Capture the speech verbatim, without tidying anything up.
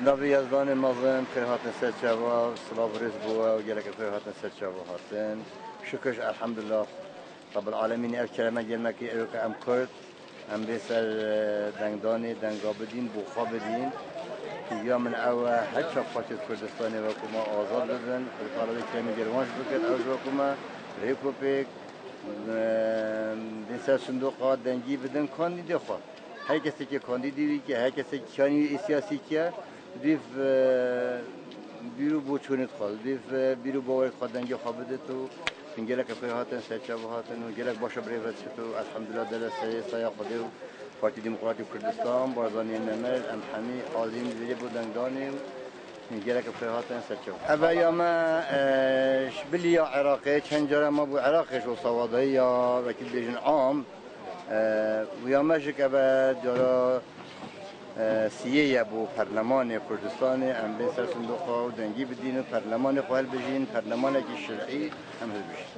Navê Yezdanê mezin, xêr hatin ser çava, silav rêz bo we û gelek xêr hatin ser çava hatin. Şukir, elhamdulillah. Rabbil alemîn, ev kereme gelmekî ew ke em Kurd, em bê ser, e, dengdanê, denga bidîn, bo xwe bidîn. Hîviya min ew e, her çar partiyê Kurdistanê wekû me azad bibin. Xwedê Teala vê keremê gel wan jî bikir, ew ji wekû me rêk û pêk, e, bê ser sindoqa dengî bidin kandîdê xwe. Her kesekî kandîdî wî ke, her kesekî kiyanî wî siyasî kiye, dîv, e, bîr û boçûnê xwe, dîv, e, bîr û bawerê xwe dengê xwe bidit û gelek xêr hatin, serçava hatin û gelek başa birêve çit û elhamdulillah dere serê saya Xwedê û Partî Demokratî Kurdistan, Barzanî Nemir, em hemî azîn vêrê bo dengdanê û gelek xêr hatin serçava. Ev ya me, e, ji bilî ya Iraqê, çend cara me bû Iraqê ji savadayî ya wekî bêjin am, e, û ya me jî ke be cara, e, siyê ye bo perlemanê Kurdistanê, em bên ser sindoqa û dengî bidîn û perlemanê xwe hilbijîn, perlemanekî şerî em hilbijîn.